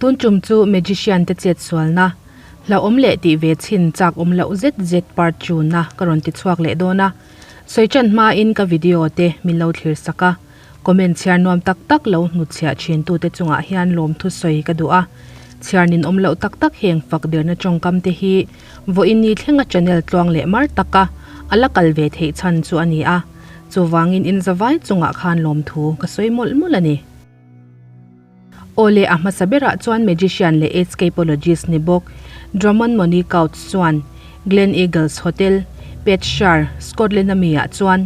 Tun tum chu magician te chet sualna hlauhawm leh tih ve chhin chak awm loh zet zet part two na ka rawn ti chhuak leh dawn a. Sawi tan hmain ka video te min lo thlir sak a, comment chhiar nuam tak tak lo hnutchhiah thin tute chungah hian lawmthu sawi ka duh a. Chhiar nin awm loh tak tak heng fak derna tawngkam te hi vawiin ni thlenga channel tluang leh mar taka a la kal ve theih chhan chu a ni a, chuvangin inzavai chungah khan lawmthu ka sawi mawlh mawlh a ni. Awle a hmasa berah chuan magician leh escapologist ni bawk Drummond Moni Coutts chuan Glen Eagles Hotel, Perthshire, Scotland-a miah chuan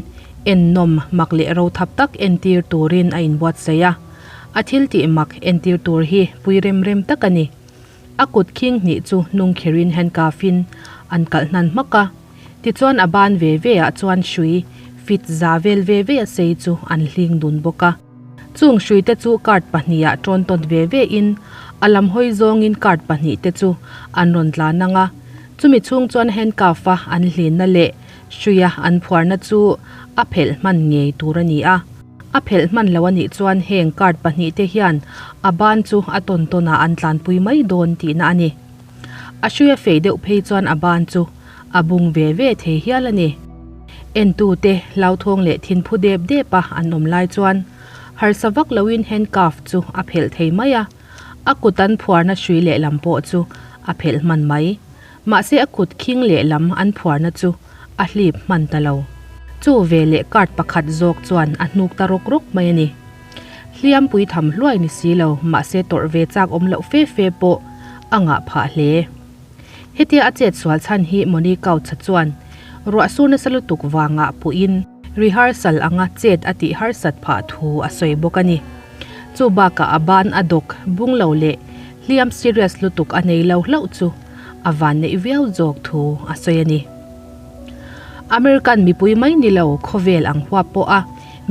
ennawm mak leh rothap tak entir turin a inbuatsaih a. A thil tih mak entir tur hi pui rem rem tak a ni. A kut khing hnih chu hnung khirin handcuff-in an kalh hnan hmak a. Tichuan a ban ve ve ah chuan hrui fit za vel ve ve a sei chu an hling dun bawk a. Chung hruite chu card pahniha tawn tawn ve ve in a lam hawi zawngin card pahnih te chu an rawn tlan ang a. Chumi chhung chuan handcuff a an hlinna leh hruia an phuarna chu a phelh hman ngei tur a ni a. A phelh hman lo a nih chuan heng card pahnih te hian a ban chu a tawn tawn ah an tlanpui mai dawn tihna a ni. A hruia fei deuh phei chuan a ban chu a bung ve ve thei hial a ni. Entute hlauthawng leh thinphu dep dep a an awm lai chuan harsa vak loin handcuff chu a phelh thei mai a, a kut an phuarna hrui lehlam pawh chu a phelh hman mai. Mahse a kut khing lehlam an phuarna chu a hlip hman ta lo. Chu ve leh card pakhat zawk chuan a hnuk ta rawk rawk mai a ni. Hliam pui tham hluai ni si lo, mahse tawrh ve chak awm loh fe fe pawh a ngah phah hle. Hetia a chet sual chhan hi Moni Couch-a chuan ruah sur nasa lutuk vangah puhin rehearsal anga chet a tih harsat phah thu a sawi bawk a ni. Chu bakah a ban a dawk bung lo leh hliam serious lutuk a nei lo hlauh chu a van neih viau zawk thu a sawi a ni. American mipui mai ni lo khawvel ang huap pawh a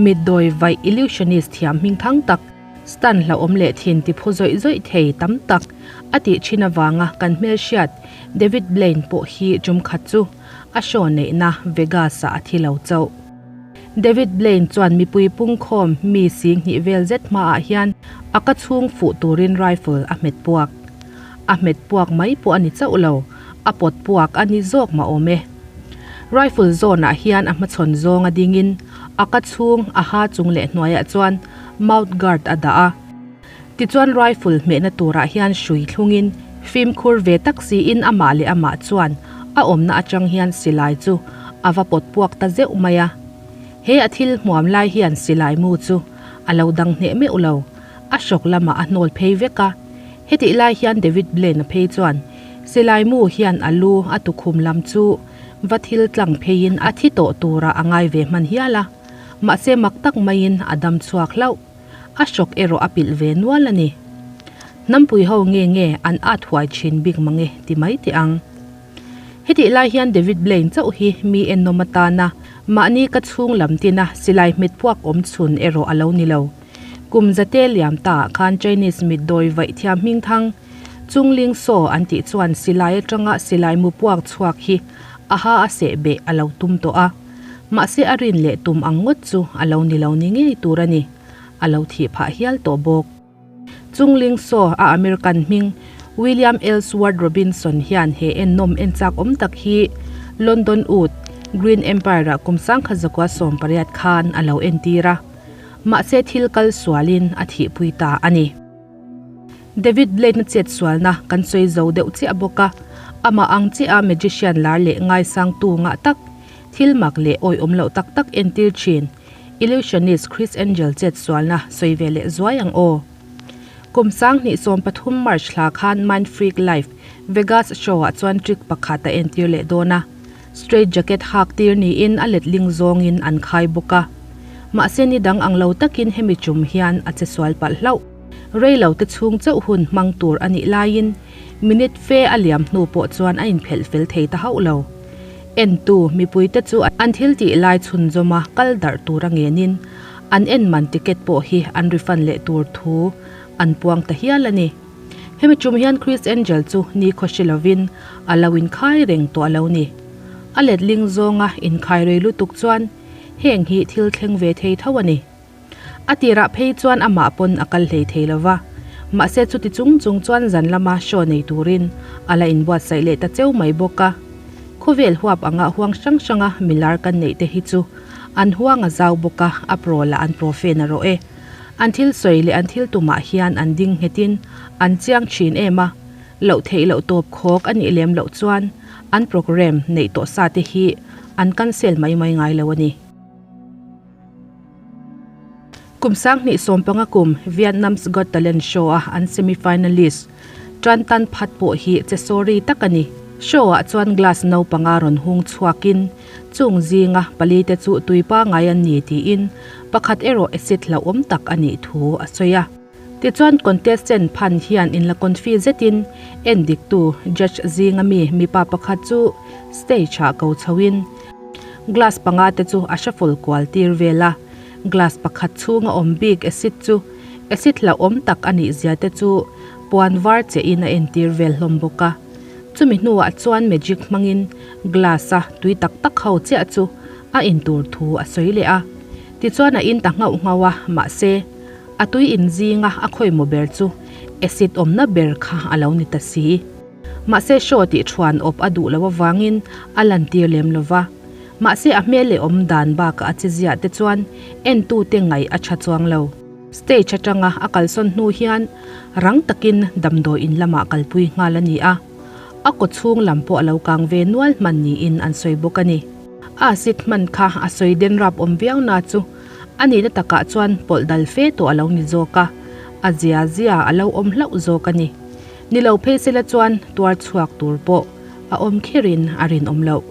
mitdawi vaih illusionist thiam hming thang tak Stan hlauhawm leh thin ti phu zawih zawih thei tam tak a tih thin avanga kan hmelhriat David Blaine pawh hi tum khat chu a show neihna Vegas-ah a thi lo chauh. David Blaine chuan mipui pungkhawm mi sing hnih vel zet hmaah hian a ka chhung fuh turin rifle a hmet puak. A hmet puak mai pawh a ni chauh lo, a pawt puak a ni zawk mah awm e. Rifle zawnah hian a hmachhawn zawng a dingin a ka chhung a ha chung leh hnuaiah chuan mouth guard a dah a. Tichuan rifle hmehna turah hian hrui thlungin fimkhur ve tak siin amah leh amah chuan a awmna atang hian silai chu a va pawt puak ta zeuh mai a. He a thil hmuam lai hian silai mu chu a lo dang hneh meuh lo, a hrawk lamah a hnawl phei vek a. Hetih lai hian David Blaine-a phei chuan silai mu hian a lu a tukhum lam chu va thil tlang pheiin a thi tawh turah a ngai ve hman hial a. Mahse mak tak maiin a dam chhuak hlauh. A hrawk erawh a pilh ve nual a ni. Hnampui ho nge nge an at huai thin bik mange ti mai teh ang. Hetih lai hian David Blaine chauh hi mi ennawm atana mahni ka chhung lam tina silai hmet puak awm chhun erawh a lo ni lo. Kum zate liam ta ah khan Chinese mitdawi vaih thiam hming thang Chung Ling Saw an tih chuan silai atanga silai mu puak chhuak hi a ha a seh beh a lo tum tawh a. Mahse a rin leh tum ang ngawt chu a lo ni lo ni ngei tur a ni. A lo thih phah hial tawh bawk. Chung Ling Saw a American hming William Ellsworth Robinson hian he ennawm en chak awm tak hi London ut Green Empire ah kum sangkhat zakua 18 khan a lo entir a. Mahse thil kal sualin a thihpui ta a ni. David Blaine-a chet sualna kan sawi zo deuh chiah bawk a, amah ang chiah a magician lar leh ngaisangtu ngah tak, thil mak leh awihawm loh tak tak entir thin illusionist Criss Angel chet sualna sawi ve leh zuai ang aw. Kum 2013 March hla khan Mind Freak Live, Vegas show-ah chuan trick pakhat a entir leh dawn a. Straight jacket hak tir niin a letling zawngin an khai bawk a. Mahse ni dang ang lo takin hemi tum hian a che sual palh hlauh. Rei lo te chhung chauh hun hmang tur a nih laiin minute fe a liam hnu pawh chuan a inphelh fel thei ta hauh lo. Entu mipuite chu an thil tih lai chhunzawma kal darh tur a ngenin an en man ticket pawh hi an refund leh tur thu an puang ta hial a ni. Hemi tum hian Criss Angel chu ni khawhri lovin a lo inkhai reng tawh a lo ni. A letling zawnga inkhai rei lutuk chuan heng hi thil thleng ve thei tho a ni. A tirah phei chuan amah pawn a kal hlei thei lo va. Mahse chuti chung chung chuan zan lama show nei turin a la inbuatsaih leh ta cheu mai bawk a. Khawvel huap anga huang hrang hranga milar kan neih te hi chu an huang a zau bawk a, a pro lah an pro fe na rawh e. An thil sawi leh an thil tumah hian an ding nghetin an chiang thin em a, loh theih loh tawp khawk a nih lem loh chuan an programme neih tawh sa te hi an cancel mai mai ngai lo a ni. Kum 2015 kum Vietnam's Got Talent show-a an semi-finalist Tran Tan Phat pawh hi che sorry tak a ni. Show-ah chuan glass no panga rawn hung chhuakin chung zinga pali te chu tui pangai an ni tiin pakhat erawh acid hlauhawm tak a nih thu a sawi a. Tichuan contestant phan hian inla confi zetin endiktu judge zinga mi mipa pakhat chu stage-ah ko chhoin glass panga te chu a shuffle kual tir vel a, glass pakhat chhunga awm bik acid chu acid hlauhawm tak a nih zia te chu puan var che in a entir vel hlawm bawk a. Chumi hnuah chuan magic hmangin glass a tui tak tak ho chiah chu a in tur thu a sawi leh a. Tichuan a in ta nghauh nghauh a, mahse a tui in zinga a khawimaw ber chu acid awmna ber kha a lo ni ta si. Mahse show tih thuan awp a duh loh avangin a lantir lem lo va. Mahse a hmel leh awm dan bakah a chiziah te chuan entute ngaih a tha chuang lo. Stage atanga a kalsawn hnu hian rang takin damdawi in lamah kalpui nghal a ni a. A kaw chhung lam pawh a lo kang ve nual hman niin an sawi bawk a ni. A acid hman kha a sawi den rap awm viau na chu a nihna takah chuan pawlh dal fe tawh a lo ni zawk a, a zia zia a lo awm hlauh zawk a ni. Ni lo phei sela chuan tuar chhuak tur pawh a awm kherin a rinawm loh.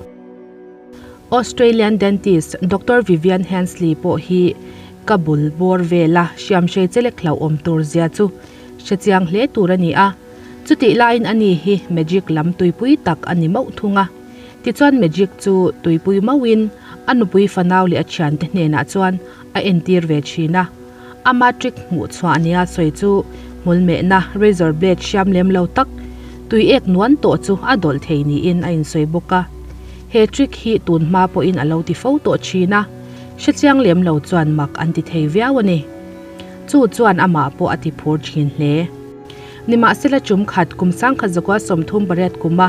Australian dentist Doctor Vivian Hensley pawh hi ka bul bawr vela hriamhrei chelek hlauhawm tur zia chu hrechiang hle tur a ni a, chutih laiin ani hi magic lam tuipui tak a ni mauh thung a. Tichuan magic chu tuipui mauhin a nupui fanau leh a thiante hnenah chuan a entir ve thin a. Ama trick hmuh chhuah nia sawi chu hmulmehna razor blade hriam lem lo tak tui ek nuan tawh chu a dawlh thei niin a insawi bawk a. He trick hi tun hma pawhin a lo ti fo tawh thin a, hrechiang lem lo chuan mak an ti thei viau a ni. Chu chuan amah pawh a ti phur thin hle. Nimahsela tum khat kum 1938 kuma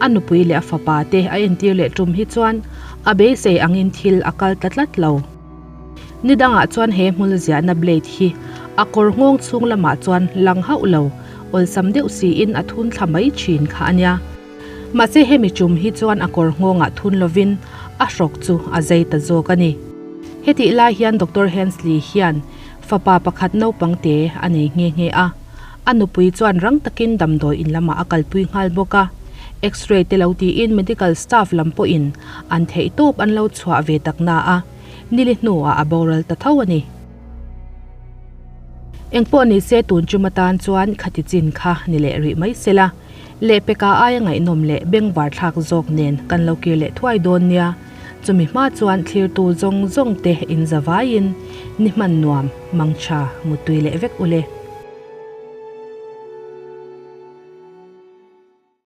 a nupui leh a fapa te a entir leh tum hi chuan a beisei angin thil a kal ta tlat lo. Ni dangah chuan he hmul ziahna blade hi a kawr nghawng chhung lamah chuan lang hauh lo, awlsam deuh siin a thun thla mai thin kha a nia. Mahse hemi tum hi chuan a kawr nghawngah thun lovin a hrawk chu a zai ta zawk a ni. Hetih lai hian Doctor Hensley hian fapa pakhat naupang te a nei nghe nghe a. A nupui chuan rang takin damdawi in lamah a kalpui nghal bawk a. X-ray te lo tiin medical staff lam pawhin an theihtawp an lo chhuah ve tak na a. Nili hnuah a boral ta tho a ni. Engpawh ni se tun chum atan chuan khati chin kha ni leh rih mai sela, lehpeka aia ngaihnawm leh bengvar thlak zawk nen kan lo kir leh thuai dawn nia. Chumi hma chuan thlirtu zawng zawng te in za vaiin ni hman nuam, mangtha, muttui leh vek ule.